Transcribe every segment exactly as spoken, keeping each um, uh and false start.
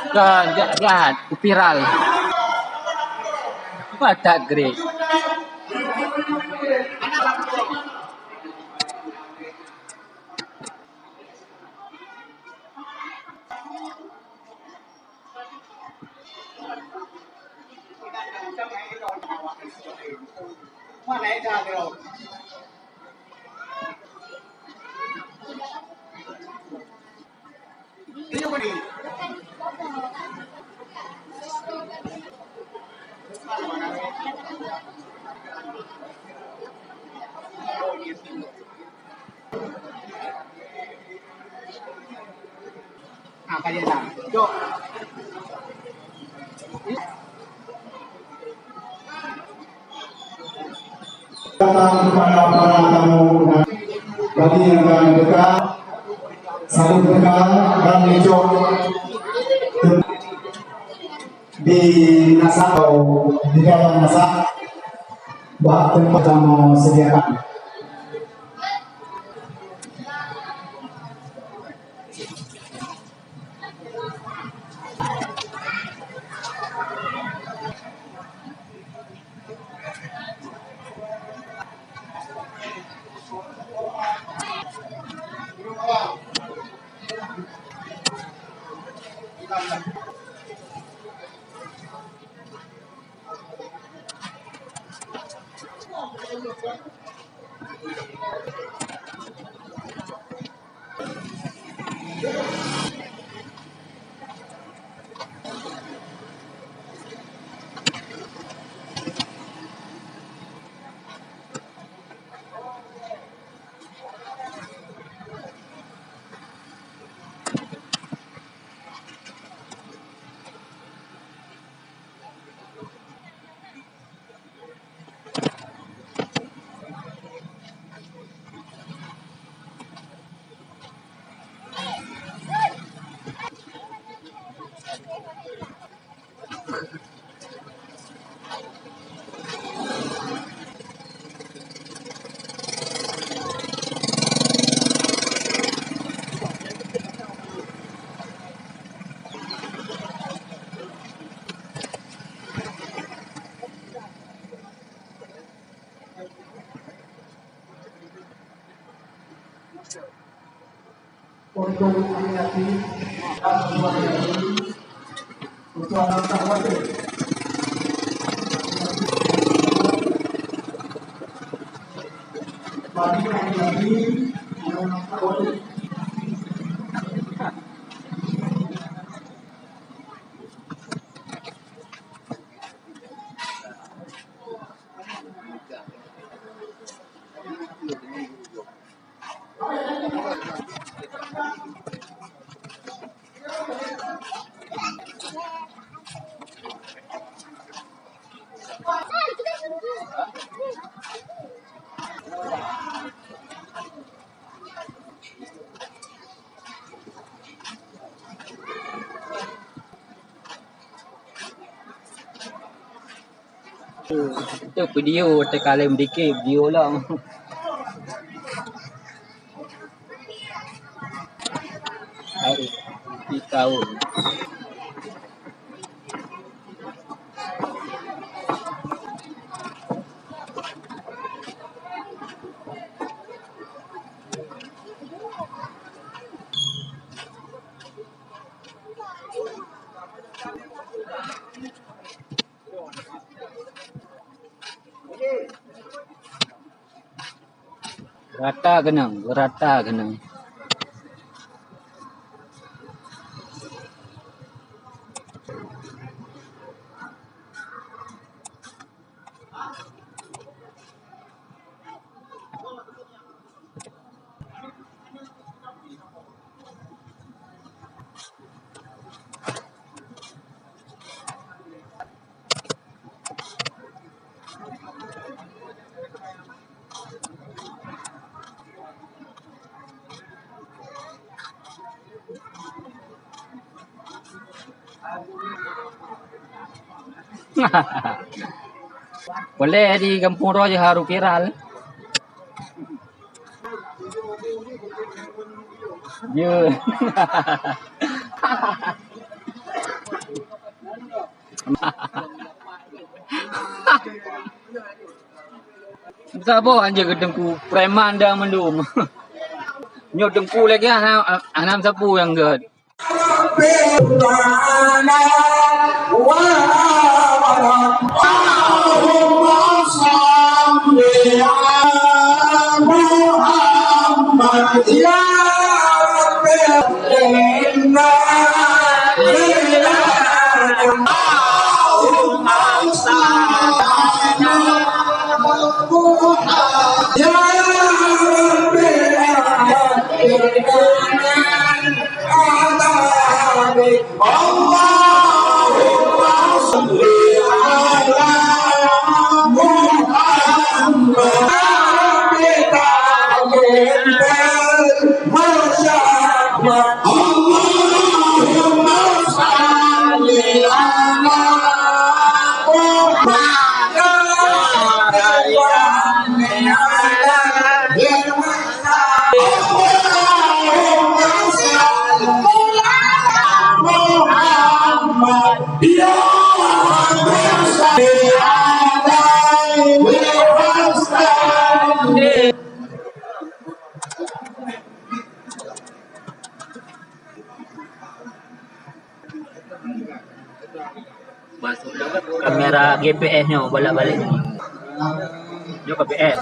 Kan, jak, jak, viral. Apa tak great? Datang kepada para tamu dan bagi yang akan dekat, saling dekat dan lecok di masak atau di dalam masak bak tempat kamu sediakan. Untuk akhir-akhir, untuk anak-anak, bagi akhir-akhir, anak-anak, Itu video teukalem dikit, video long. Hai, di tahun. Rata keunong, rata keunong. Boleh di gampông droe jih harôh viral. Ya. Saboh anjing keu teungku, preman dah mandum. Nyoe teungku lagi hana, hana sapeue nyang gèt. اللهم صل على محمد يا رب. إنا لله. اللهم صل على محمد يا رب. اللهم صل على محمد. اللهم صل على محمد. Kamera G P S nyoe bolak-balik. Nyoe G P S.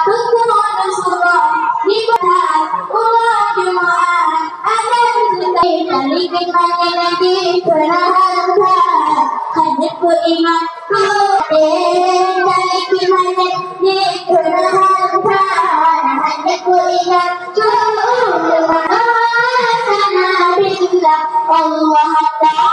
Teungku Rasulullah, di kota uroe Jumaat, akan teutai tali keumangan di peurahang that. Hana peuingat kutem tali keumangan di peurahang that. Hana peuingat kutem sana bila Allah Ta'ala.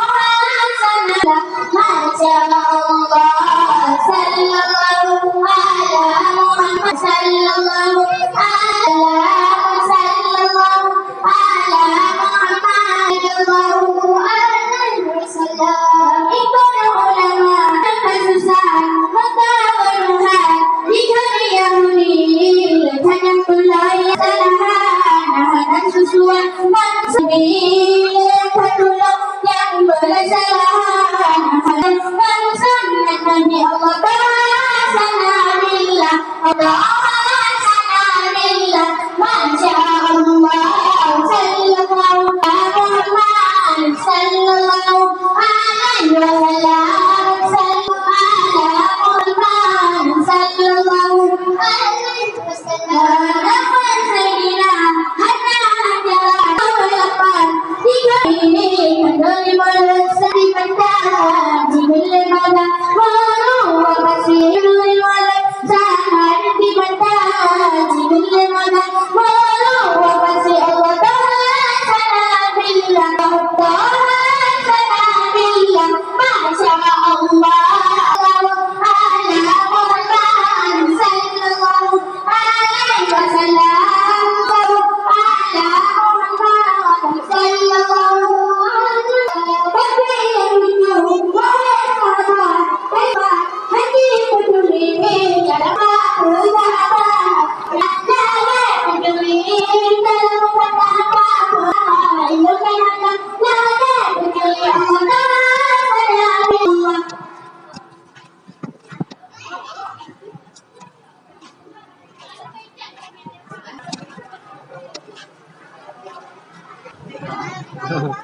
Masya Allah, sallallahu ala Muhammad, sallallahu alaihi wasallam, sallallahu ala Muhammad, sallallahu alaihi wasallam.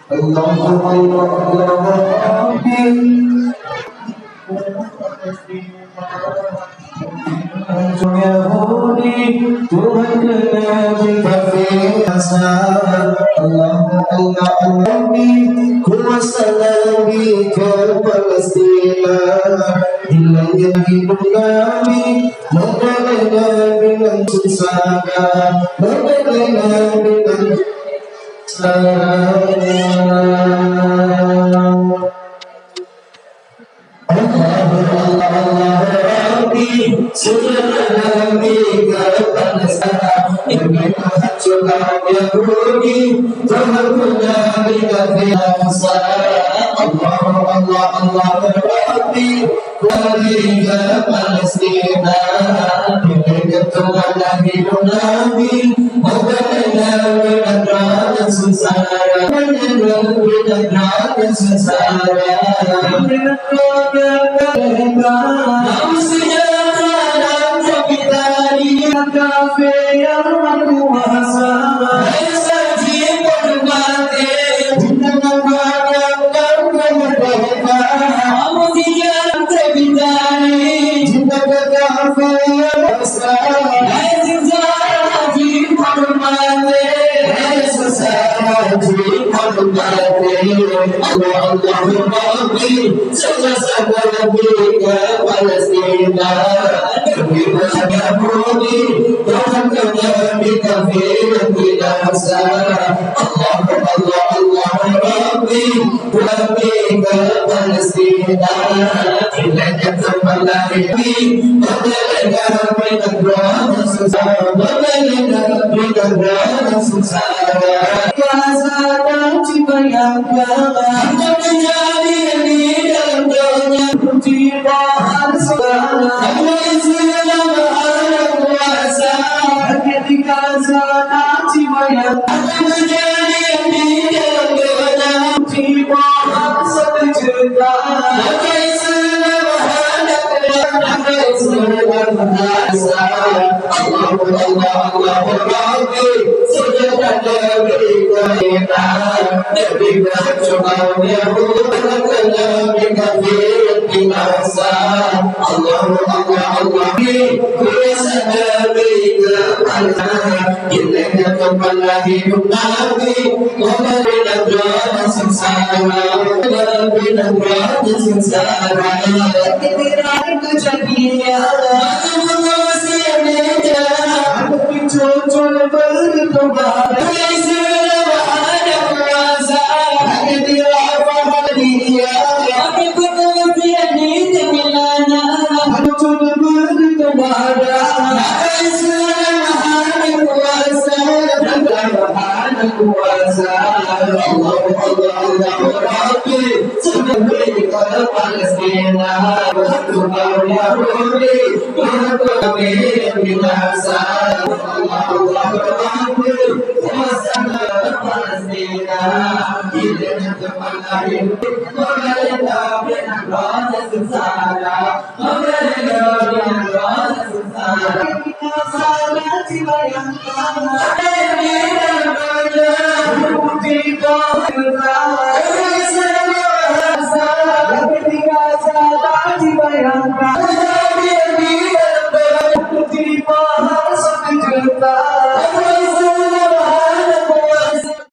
Allahu Akbar, Allahu Akbar. Yahudi, Tuhan Nabi kafir Nasara. Allahu Akbar, Allahu Akbar. Kuasa Nabi ke Palestina. Hilangnya hidup Nabi, maka Nabi langsung sadar. Maka Nabi langsung sadar. Allahu Akbar, Allahu Rabbi, sejarah Nabi kepada saya, yang menghancurkan Yahudi, Tuhan Nabi kafir Nasara. Allahu Akbar, Allahu Rabbi, Nabi ke Palestina, dengan Tuhan Nabi, Nabi, bukan Nabi dan Raja Sengsara, Nabi dan Raja Sengsara. Nabi sejahtera dan Nabi tadi, kafir yang berkuasa. Saya saji pada mati, dengan banyak dan merdeka. Kamu tidak terpintari, cinta kekal saya rasa. Saya sengsara, cinta hormati. Saya sengsara, cinta hormati. Allah, Allahumma amin. Saya sadar lebih ke Palestina. Lebih banyak budi, Tuhan kami kafir binasa. Allah, Allah, Allah, Rabbi, Rabbi ke Palestina. Ilaika tamalaki, Rabbi, Rabbi, Rabbi, Rabbi, Rabbi, Rabbi, Rabbi, Rabbi, Rabbi, Gaza tak dibayangkan, apa terjadi di dalam dunia. Tiba hari segala, apa Islam ada kuasa. Ketika Gaza tak dibayangkan, apa terjadi di dalam dunia. Tiba hari satu juta, apa Islam ada kuasa. Apa Islam ada kuasa. Allahu Akbar, Allahu Akbar, Rabbi, sejahtera Nabi kafir, Nabi kafir, Nabi kafir, binasa. Allahu Akbar, Allahu Akbar, kuasa Nabi kafir, ilaika tamalaki Nabi, Nabi, Nabi, Nabi, sengsara, Nabi, Nabi, sengsara. Kejadian, aku mengusir dia, aku cucul bertobat. Islam ada kuasa, hanya dia faham dia. Aku mengusir dia, aku cucul bertobat. Islam ada kuasa, ada kuasa. Allahu Akbar, Allahu Akbar. Sebagai Palestina, Tuhan Yahudi, Tuhan kami binasa. Allahu Akbar, kuasa Palestina. Di dalam tempat lain, pemerintah binasa.